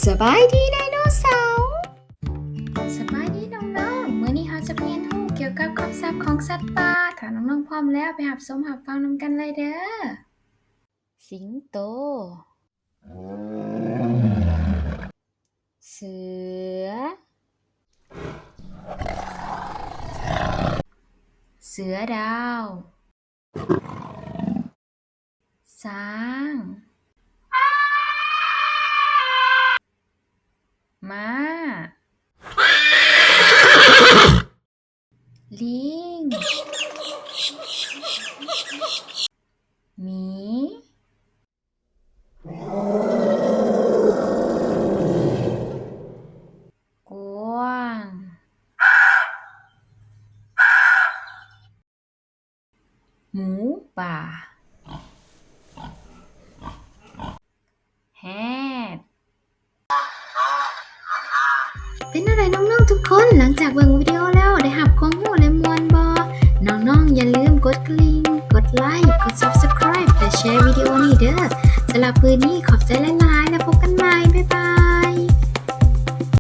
ສະບາຍດີໄດໂນເສົາ. ສະບາຍດີນ້ອງໆ. ມື້ນີ້ເຮົາຈະມາຮຽນຮູ້ກ່ຽວກັບຄຳສັບຂອງສັດປ່າ. ຖ້ານ້ອງໆພ້ອມແລ້ວ, ໄປຮັບຊົມຮັບຟັງນຳກັນເລີຍເດີ້. ສິງໂຕ. ເສືອ. ເສືອດາວ. ຊ້າງ. ມ້າ. ລີງ. ໝີ. ກວາງ. ໝູປ່າ. ແຮດ. ເປັນແນວໃດນ້ອງໆທຸກຄົນ? ຫຼັງຈາກເບິ່ງວິດີໂອແລ້ວ ໄດ້ຮັບຄວາມຮູ້ ແລະ ມ່ວນບໍ່? ນ້ອງໆຢ່າລືມກົດກະລິ່ງ, ກົດໄລ, ກົດ Subscribe ແລະ Share ວິດີໂອນີ້ເດີ້. ສຳລັບມື້ນີ້ ຂອບໃຈຫຼາຍໆ.